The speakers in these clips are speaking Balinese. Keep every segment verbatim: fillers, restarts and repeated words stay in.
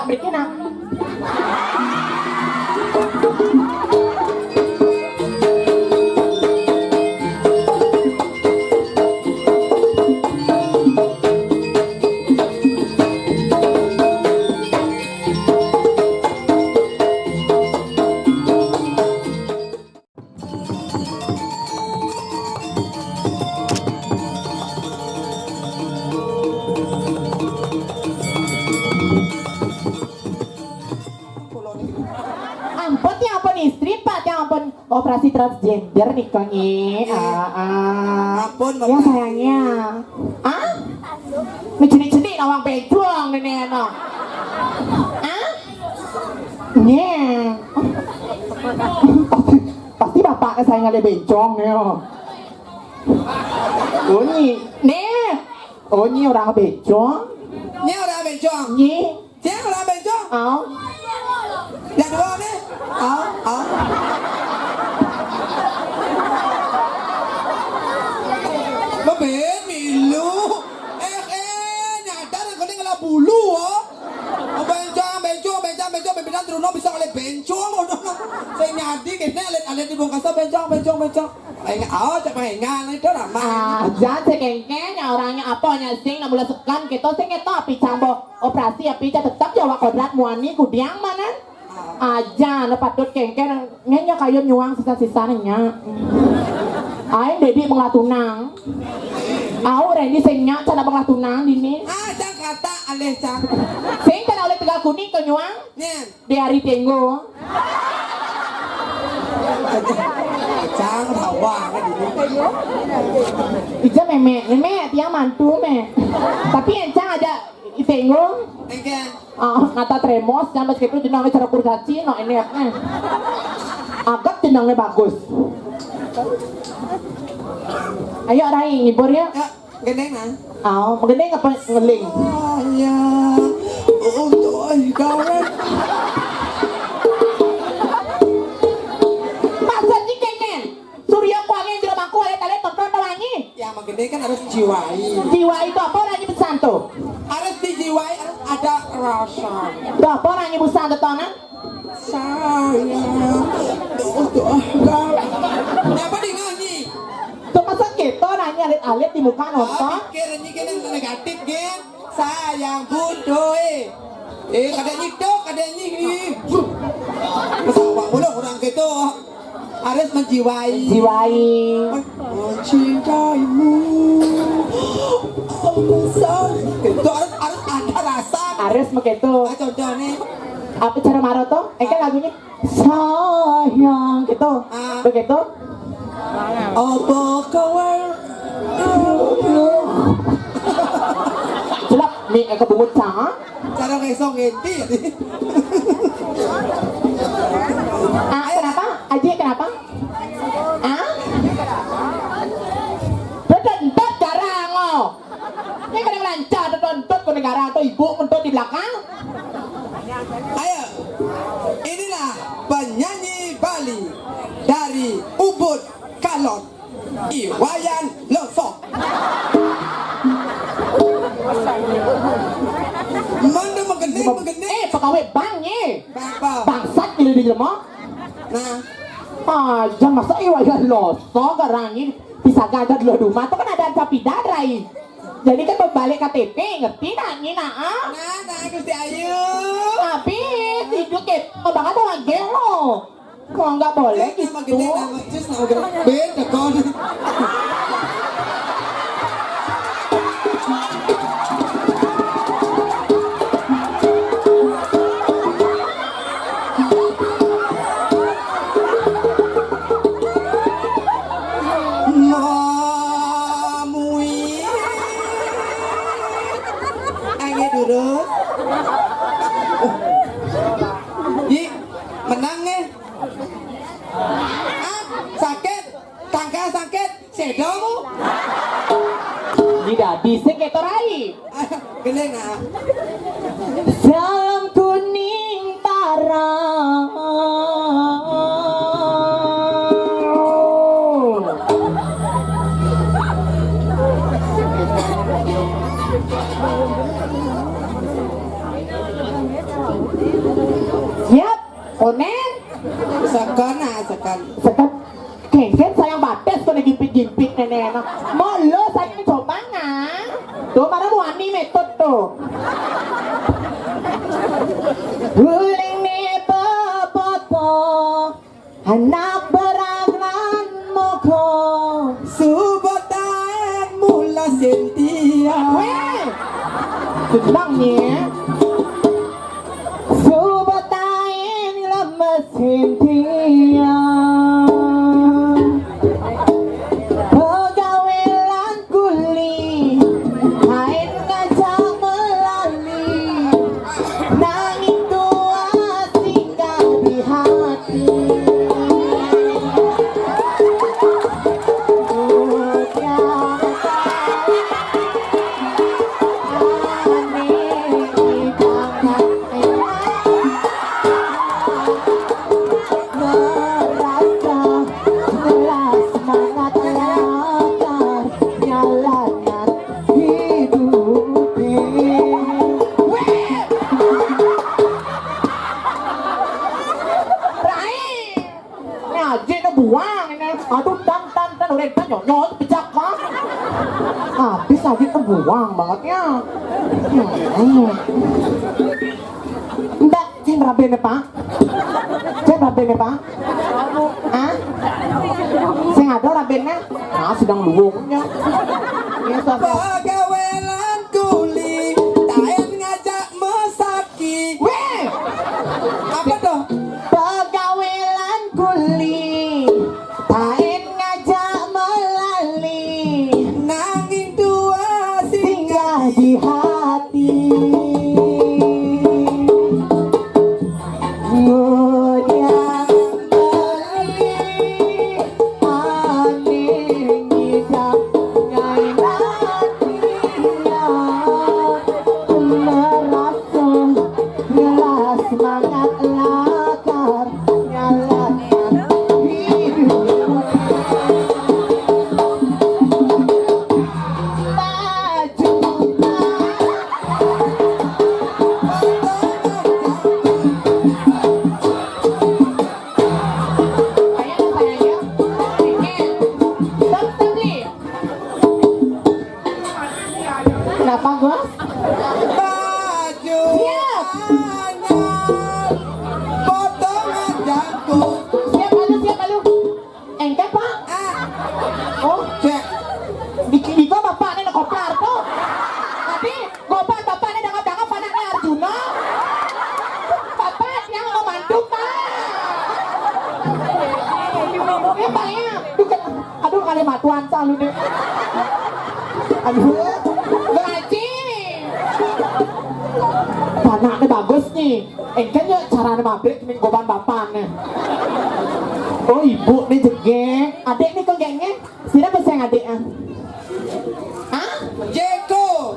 Mriki, Nak. Ampun, ya ampun istri, Pak, ya ampun operasi transgender nih, Kang. Iya. Ah, ah. Ampun, ya, Bapak. Sayangnya. Ah? Ini jenik-jenik nawang pejuang ini, no. Ah? Iya. Pasti, pasti bapaknya saya ngalih bencong nih, oh. Oh, nyi. Nih. Oh, nyi orang bencong. Nyi orang bencong. Nyi. Cek orang bencong. Au. Ya dua nih. Au, au. Beben milu. Eh, eh, nyadar yang kene ngelah bulu, oh. Oh, bencong, bencong, bencong, bencong, bebedan teruno bisa oleh bencong, oh, no. Saya nyadi kene alit-alit di bungkasa bencong, bencong, bencong. Aing, oh, cak pengengan itu nama. Ah, jan sing kengkeng, ya orangnya apa, nya sing nak mula sekan, kita sing kita api cambo operasi, api cak tetap jawa kodrat muani kudiang mana? Aja, na patut kengkeng, ngenya kayu nyuang sisa-sisanya. Aing dedi mengatunang. Au, Randy sing nya, cak nak mengatunang dini. Ah, cak kata alih, cak. Sing cak nak oleh tegal kuning ke nyuang? Nyen. Di hari Tenggo. Cang rawa kan ini. Ija meme, meme dia mantu me. Tapi encang aja Tenggo. Engke. Ah, kata tremos, jangan pas gitu jenangnya cara kurcaci, no ini apa? Agak jenangnya bagus. Ayo Rai, ngibur ya. Ya. Gendeng, ah? Au, gendeng apa ngeling? Saya untuk gawe. Maksudnya kenen. Surya kuangnya jero mangku alit-alit tonton doangi. Yang menggendeng kan harus jiwai. Jiwa itu apa lagi pesan tuh? Harus dijiwai, harus ada rasa. Itu apa lagi pesan tontonan? Sayang. Tuh, tuh, ah, enggak. Nyapa di nganyi? Tuh, masa kita nanya alit-alit di muka nonton? Ah, pikir ini kan yang negatif, Gen. Sayang butuh, eh. Eh, kada nyitok, kada nyi. Masa awak mulu orang gitu. Harus menjiwai. Menjiwai. Mencintaimu. Sayang. Itu harus, harus ada rasa. Harus begitu. Ah, contoh nih. Apa cara maro tuh? Eh, kan lagunya sayang gitu. Ah. Begitu. Apa kawan? Celap, mi, eh, kebungut cang, ah? Cara ngesong ngendi. Ah, kenapa? Aji, kenapa? Ah? Betul, betul, jarang, oh. Ini kadang lancar, tuntut ke negara atau ibu, tuntut di belakang. Ayo, inilah penyanyi Bali dari Ubud Kalon, I Wayan Losok. Mande menggending, menggending. Eh, pegawai bank, eh. Bang apa? Bangsat, gila di jelema. Nah. Ah, jangan masa I Wayan Losok, garang ini. Bisa gagah dulu rumah, tuh kan ada sapi dadrai. Jadi kan berbalik K T P, ngerti tak, Nyi, nah, ah? Nah, nah, Gusti Ayu. Habis, hidup ke, oh, bakal ada lagi lo. Kok nggak boleh gitu? Nama gede, nama cus, nama gede. Beda, kon. Mamui. Ayo durus. Di menang nih. Ah, sakit. Tangka sakit. Sedomu. Ini dadi sing keto rai. Gendeng, nak. Salam kuning tarang. Onen? Seken, ah, seken. Seken. Kengken sayang bates kok gimpit-gimpit nenek. Mau lo sayang coba nang. Tuh mana wani metode tuh. Guling nih beboto, anak berangan moko. Subotaen mula Sintia. Weh, gendang nih. Subotaen lemes Sintia. Pegawelan kuli, ain ngajak melali. Nanging tua singgah di hati. Udah aneh banget. Merasa ngelas semangat lakar, nyalanan hidup. Weh! Rai! Ngaji ne buang ini. Aduh, tan, tan, tan, udah tan, nyonyo, pecah, kan? Habis aja ne buang banget ya. Hmm. Mbak, sing rabe ne, Pak? Sing rabe ne, Pak? Ah? Sing ada rabe ne? Ah, sedang luwungnya. Ya, sudah. Pegawelan kuli, taen ngajak mesaki. Weh! Apa tuh? Pegawelan kuli, taen ngajak melali. Nanging tua singgah di hati. Ngudiang beli, ane ngidang ngainati ya. Merasa ngelas semangat lakar, nyalakan hidup. Baju Kenapa, Gus? Baju Siap. Anyar, potongan jangkung. Siap, malu, siap, malu. Engke, Pak? Ah. Oh, cek. Di, di gua bapakne ne koplar tuh. Tapi gua bapak, bapakne dangap-dangap anakne Arjuna. Bapak yang mau manduk, Pak. Ya, Pak, ya. Duh, ke-, aduh, kali matuan selalu deh. Aduh, ngaji. Anakne bagus nih. Engke ya carane mabrik ning goban bapakne. Oh, ibu nih jegeg. Adek nih kok gengnya. Sira apa sayang adek ah? Hah? Jeko.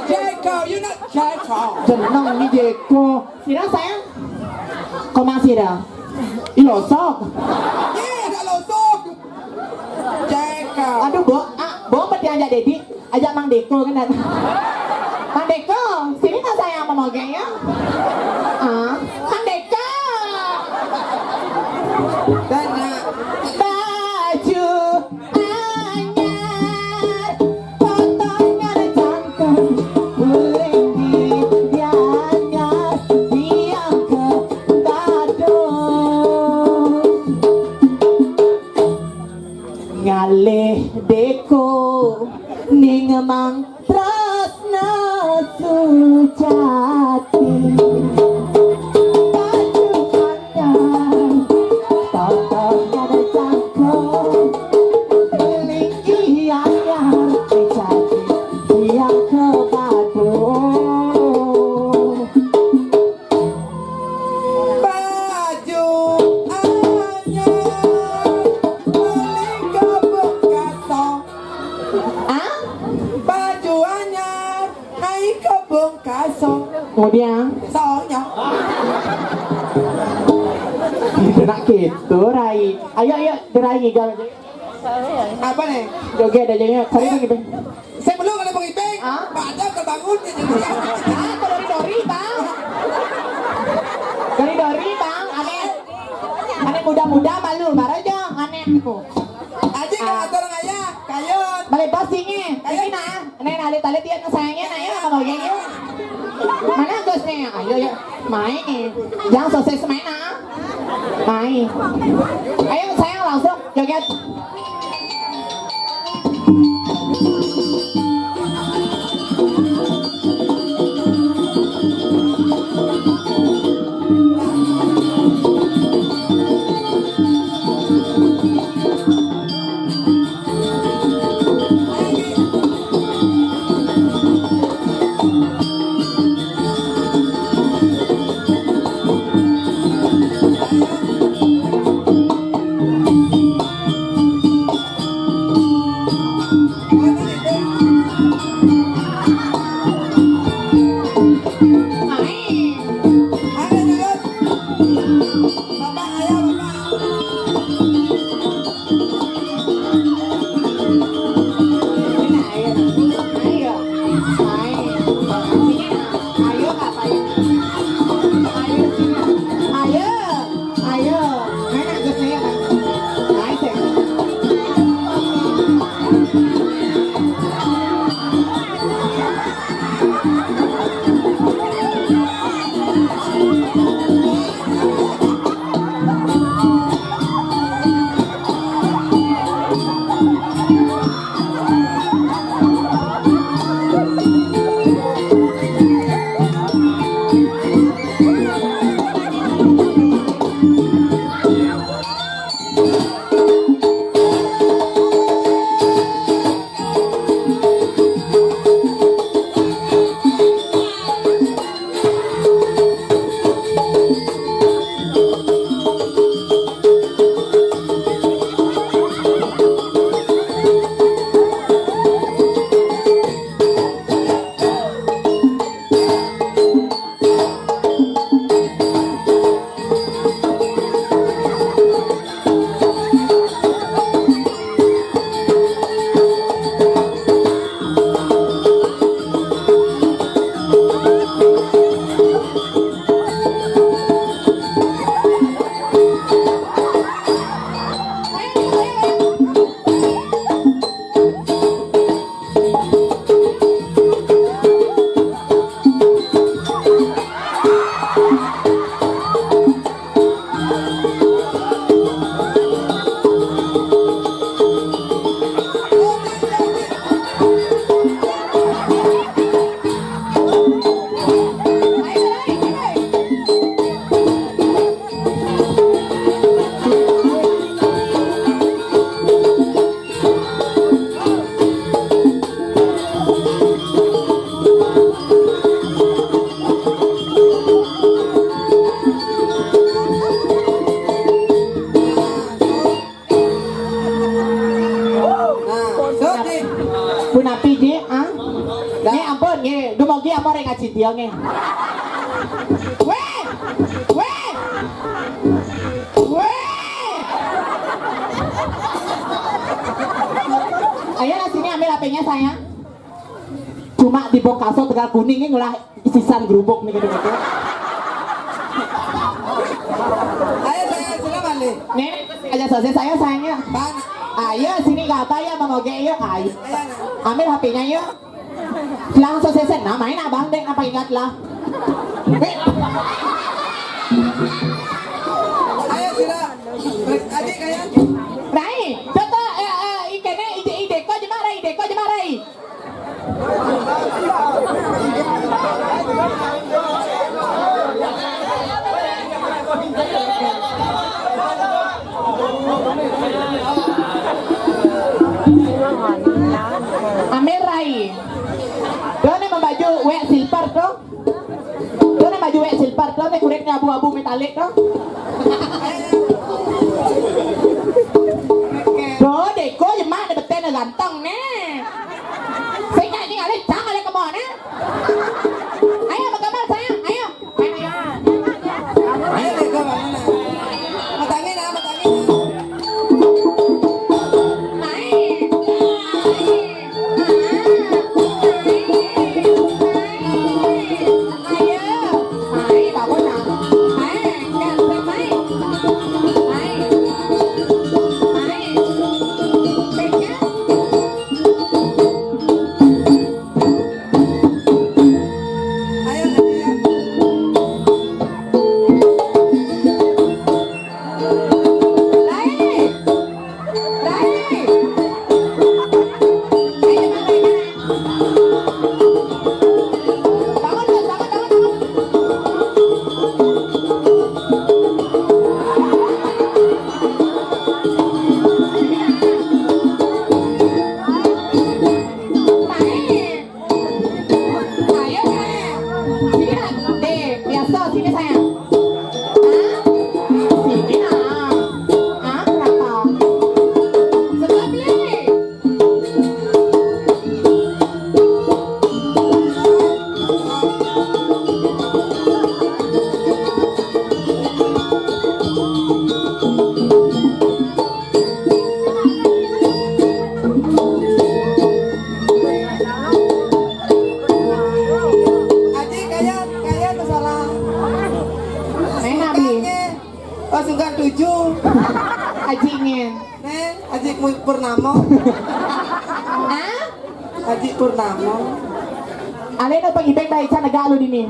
Jeko, you not Jeko. Jeneng nih Jeko. Sira sayang. Koma sira. Ilosok. Iya, ada losok. Jeko. Aduh, Bo, ah, Bo, apa diajak Dedi? Ajak Mang Deko kan, Dan? Mang Deko, sini tak sayang sama Moge ya? Ah, Mang Deko. Dan, nak. Baju anyar, potongan cangkem, guling di anyar, biang ke dado. Ngalih Deko ning Mang Tresna sujati. Baju anyar, potongan cangkem, guling anyar, sujati, biang ke dado. Baju anyar, beli kebun kasong. Ah? Baju anyar, hai kebun kasong. Kemudian? Soalnya. Tidak gitu, Rai. Ayo, ayo, Rai ngigal. Apa nih? Joget aja ya. Kali ini gitu. Saya belum ada pengiping. Ah? Pak Adam terbangun ya, jadi siapa? Ah, dori-dori, Bang. Dari Muda malu, baru aja nganen aku. Aji, ah, ngatur ngaya, kayun. Balik postingnya. Kayun. Ini nah, ini nah, alit-alit ya, sayangnya nah, ya, sama geng, ya. Mana Gusnya? Ayo, ya, main. Jangan sukses main, ah. Main. Ayo, sayang, langsung joget. Ayo, ayo, ayo, ayo. Ayo, ayo. Ayo, ayo. Ayo, ayo. Nah, suti. Punapi, Ji, ah? Dah. Nggih, ampun, nggih. Dumugi ampun ring acidya, nggih. Wéh! Wéh! Wéh! Ayo lah sini ambil H P-nya saya. Cuma di Bongkaso Tegal Kuning ini ngolah isisan gerubuk nih gitu-gitu. Ayo saya sudah balik. Nih, aja selesai saya sayangnya. Bang. Ayo sini gak apa ya Mang Oge ya. Ayo. Ayo, nah. Ambil H P-nya yuk. Langsung selesai. Nah, main abang deh apa ingat lah. Eh. Ayo sudah. Adik kayak. Rai, coba eh, eh, ikene ide ide ko jema Rai, ide ko jema Rai. Ambil Rai. Tuh nih membaju wek silver tuh. Tuh nih baju wek silver tuh nih kulitnya abu-abu metalik tuh. Tuh, deko jemak deh beten ganteng nih. Sing nyanyi kali, cang kali ke mana? Ayo bergambar sayang, ayo. Ayo, ayo. Ayo, ayo, ayo. Matangin, ah, matangin. Naik, naik, naik, naik. Ayo, naik, bagus, ah. Naik, naik, naik. Sungkan tujuh. Aji ngin. Nih, Aji Mu-, Purnama. Hah? Aji Purnama. Alé no pangibeng dari Ica negak lu dini.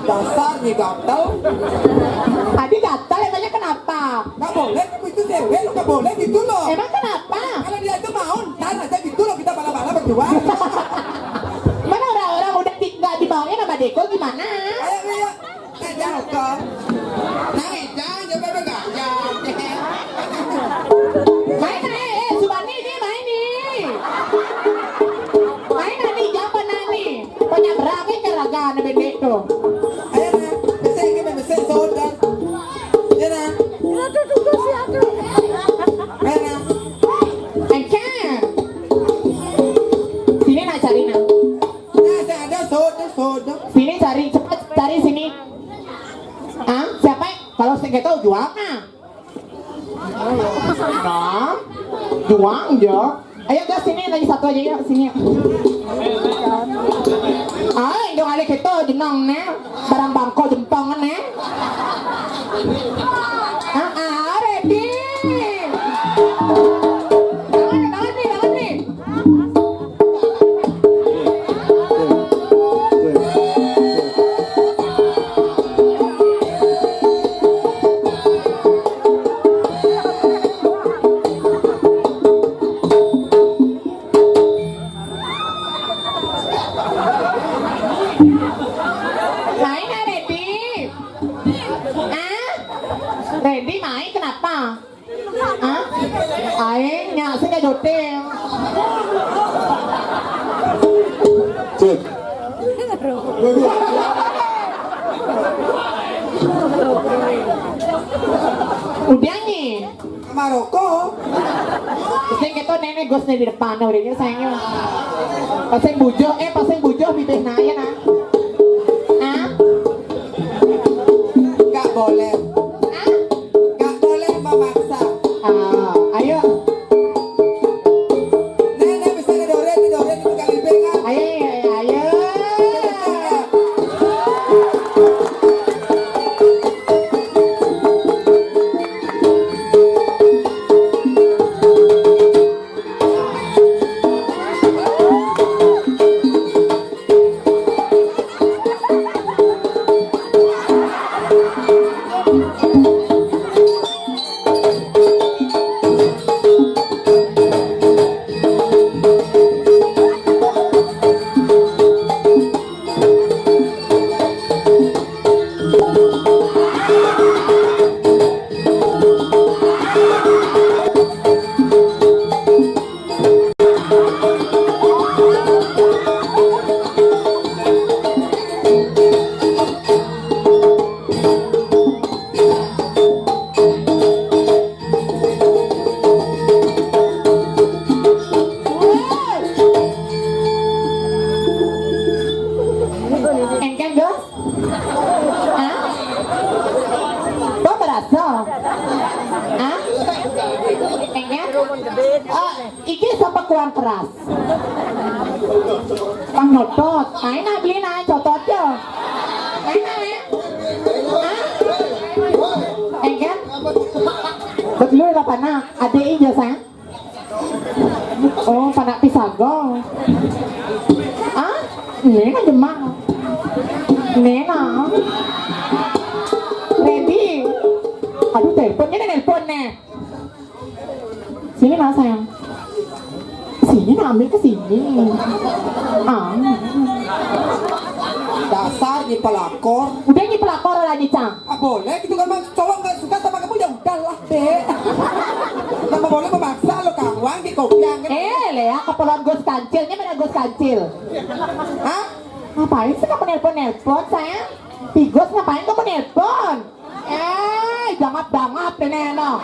Dasar nih gatel. Adi gatel, emangnya kenapa? Nggak boleh, kamu itu cewek, lu nggak boleh gitu loh. Emang kenapa? Kalau dia itu mau, ntar aja gitu loh, kita bala-bala berdua. Mana orang-orang udah di-, nggak dimauin sama Deko, gimana? Ayo, ayo. Aja kok. Nang Ica, coba begajang. Main, eh, eh, Subani, ini main nih. Main, Nani, jangan, Nani. Banyak berapa cara gana bendek tuh? Ayo, nah. Besek, gimana? Besek, soda. Ya, nah. Aduh, tunggu sih, aduh. Ayo, nah. Encer. Sini, nak, cari, nak. Nah, saya ada soda, soda. Sini, cari, cepat cari sini. Ah, siapa? Kalau sing keto jual, ah. Nah, jual aja. Ayo, gas sini, lagi satu aja, yuk, sini, yuk. Ah, indung alih keto jenang, nih. Barang bangko jempong, nih. Ah, ah, ready. Bangun, bangun, nih, bangun, nih. Main, ah, Redi. Ah? Redi main kenapa? Hah? Aing nya sing joting. Cek. Udah nih. Sama rokok. Sing kita nenek gos nih di depan udah sayangnya. Pas yang bujo, eh, pas yang bujo bibir naya nah. Hah? Nggak boleh. Hah? Nggak boleh memaksa. Ah, ayo. Nenek bisa ngedoren, ngedoren di muka limpingan. Ayo, ayo, ayo. Engkén, Gus? Hah? Kok berasa? Hah? Engkén? Ah, iki sapa kurang keras? Pang notot. Main ah, beli nah, cotot ya. Main ah, ya. Hah? Engkén? Betul lah, panak. Adek iya, sayang. Oh, panak pisaga. Ah, ini mah jemak. Ini nah. Ready. Aduh, telepon, ini nelpon nih. Sini nah, sayang. Sini nah, ambil ke sini. Ah. Dasar nyi pelakor. Udah nyi pelakor lah, nyi cang. Ah, boleh gitu kan, Bang. Cowok nggak suka sama kamu, ya udahlah, Dek. Nggak boleh memaksa lo, Kang Wang, di kopiang, kan? Eh, Lea, keperluan Gus Kancil, ini mana Gus Kancil? Hah? Ngapain sih kamu nelpon-nelpon, sayang? Tigos, ngapain kamu nelpon? Eh, dangap-dangap deh, Neno.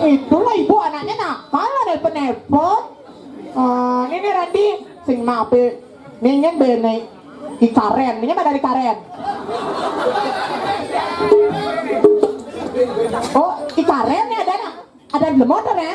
Itulah ibu anaknya nakal, nelpon-nelpon. Eh, ini nih, Randy, sing mape. Nih, nyen bene. Ikaren, ini mah dari Karen. Oh, Ikaren nih ada, nah. Ada di motor ya?